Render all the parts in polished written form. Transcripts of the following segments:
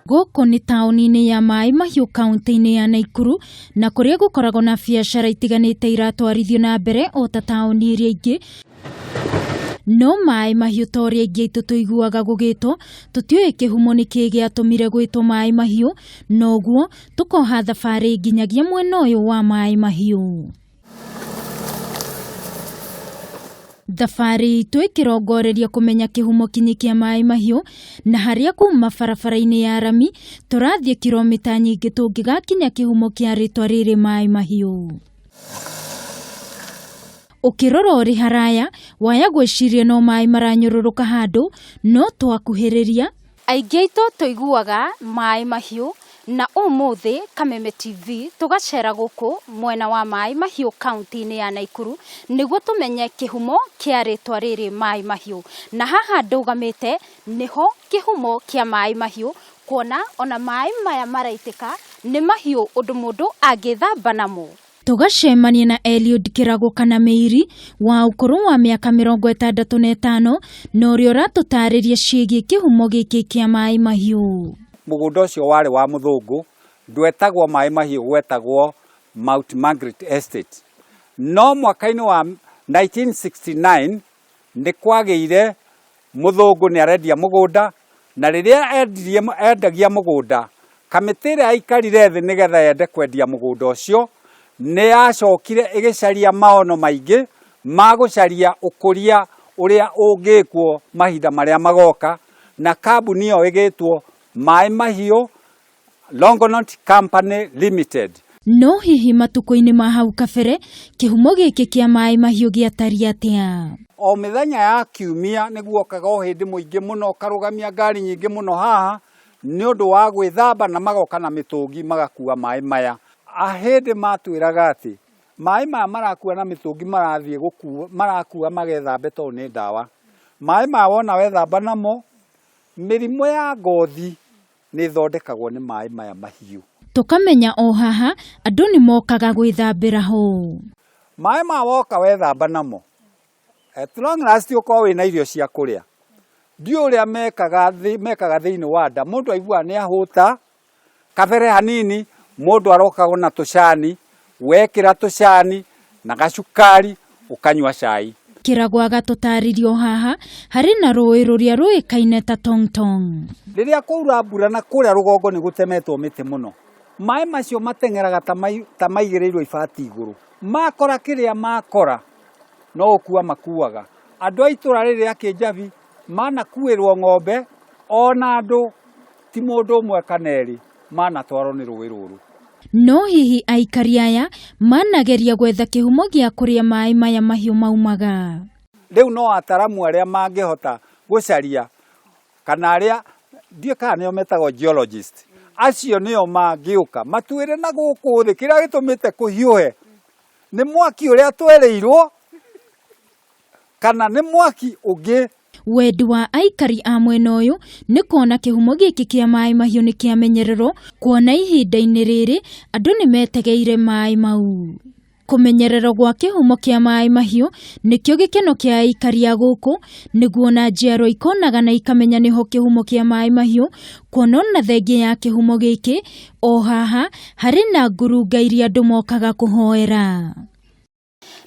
Gũkũ nĩ taũni-inĩ ya Maĩ Mahiũ kaunti-inĩ ya Naikuru na kũrĩa gũkoragwo na biacara itiganĩte iratwarithio na mbere o ta taũni iria ingĩ. No Maĩ Mahiũ ta ũrĩa aingĩ aitũ tũiguaga gũgĩtwo, tũtiũĩ kĩhumo nĩ kĩĩ gĩatũmire gwĩtwo Maĩ Mahiũ, noguo tũkoha thabarĩ nginyagia mwena ũyũ wa Maĩ Mahiũ. Thabarĩ itũ ĩkĩrongoreria kũmenya kĩhumo kinyi kĩa maĩ mahiũ na harĩa kuma barabara-inĩ ya rami tũrathiĩ kiromita nyingĩ tũngĩgakinya kĩhumo kĩa rĩtwa rĩrĩ maĩ mahiũ. Ũkĩrora ũrĩ haraya waya gwĩciria no maĩ maranyũrũrũka handũ no twakuhĩrĩria. Aingĩ aitũ tũiguaga maĩ mahiũ na ũmũthĩ Kameme TV tũgacera gũkũ mwena wa Maĩ Mahiũ kaunti-inĩ ya Naikuru nĩguo tũmenye kĩhumo kĩa rĩtwa rĩrĩ Maĩ Mahiũ. Na haha ndũgamĩte nĩho kĩhumo kĩa Maĩ Mahiũ kuona ona maĩ maya maraitĩka nĩ mahiũ ũndũ mũndũ angĩthamba namo. Tũgacemania na Eliud Kĩragũ kana Mĩiri wa ũkũrũ wa mĩaka 65 na ũrĩa ũratũtarĩria ciĩgiĩ kĩhumo gĩkĩ kĩa maĩ mahiũ. Mũgũnda ũcio warĩ wa mũthũngũ, ndwetagwo Maĩ Mahiũ, gwetagwo Mount Margaret Estate. No mwaka-inĩ wa 1969 nĩ kwagĩire mũthũngũ nĩ arendia mũgũnda, na rĩrĩa endirie, endagia mũgũnda, kamĩtĩ ĩrĩa yaikarire thĩ nĩgetha yende kwendia mũgũnda ũcio, nĩ yacokire ĩgĩcaria maono maingĩ ma gũcaria ũkũria ũrĩa ũngĩkwo mahinda marĩa magoka, na kambuni ĩyo ĩgĩtwo Maĩ Mahiũ Longonot Company Limited. No hihi matukũ-inĩ ma hau kabere kĩhumo gĩkĩ kĩa maĩ mahiũ gĩatariĩ atĩa? O mĩthenya ya kiumia nĩ guokaga ũhĩndĩ mũingĩ mũno ũkarũgamia ngari nyingĩ mũno haha nĩ ũndũ wa gwĩthamba na magoka na mĩtũngi magakua maĩ maya. Ahĩndĩ matwĩraga atĩ maĩ maya marakua na mĩtũngi marathiĩ gũkua marakua magethambe tondũ nĩ ndawa. Maĩ maya wona wethamba namo mĩrimũ ya ngothi nĩ ĩthondekagwo nĩ maĩ maya mahiũ. Tũkamenya o haha andũ nĩ mokaga gwĩthambĩra ho. Maĩ maya woka wethamba namo, at long last ũkorwo wĩna irio cia kũrĩa. Ndiũĩ ũrĩa mekaga mekaga thĩinĩ wa nda, mũndũ aiguaga nĩ ahũta, kabere hanini mũndũ aroka na tũcani, wekĩra tũcani na gacukari ũkanyua cai. Kĩragũ agatũtarĩria o haha harĩ na rũĩ rũrĩa rũĩkaine ta Tong Tong. Rĩrĩa kwaura mbura na kũrĩa rũgongo nĩ gũtemetwo mĩtĩ mũno, maĩ macio mateng'eraga ta maigĩrĩirwo ibati igũrũ. Makora kĩrĩa makora, no gũkua makuaga. Andũ a itũra rĩrĩ rĩa Kĩnjabi manakuĩrwo ng'ombe ona andũ ti mũndũ ũmwe kana erĩ manatwarwo nĩ rũĩ rũrũ. No hihi aikari aya manageria gwetha kĩhumo gĩa kũrĩa maĩ maya mahiũ maumaga? Rĩu no ataramu arĩa mangĩhota gũcaria kana arĩa ndiũĩ kana nĩo metagwo geologist, acio nĩo mangĩũka matuĩre na gũkũ thĩ kĩrĩa gĩtũmĩte kũhiũhe nĩ mwaki ũrĩa twerĩirwo kana nĩ mwaki ũngĩ. Wendi wa aikari a mwena ũyũ nĩ kuona kĩhumo gĩkĩ kĩa maĩ mahiũ nĩ kĩamenyererwo, kuona ihinda-inĩ rĩrĩ andũ nĩ metegeire maĩ mau. Kũmenyererwo gwa kĩhumo kĩa maĩ mahiũ nĩkĩo gĩkeno kĩa aikari a gũkũ, nĩguo ona njiarwa ikonaga na ikamenya nĩho kĩhumo kĩa maĩ mahiũ, kuona ona thengia ya kĩhumo gĩkĩ o haha harĩ na ngurunga iria andũ mokaga kũhoera.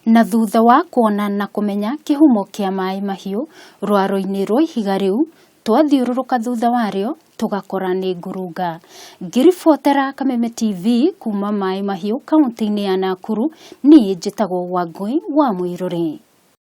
Na thutha wa kuona na kũmenya kĩhumo kĩa maĩ mahiũ rwaro-inĩ rwa ihiga rĩu, twathiũrũrũka thutha warĩo tũgakora nĩ ngurunga. Ngĩribotera Kameme TV kuma Maĩ Mahiũ kaunti-inĩ ya Nakuru, niĩ njĩtagwo Wangũi wa Mũirũrĩ.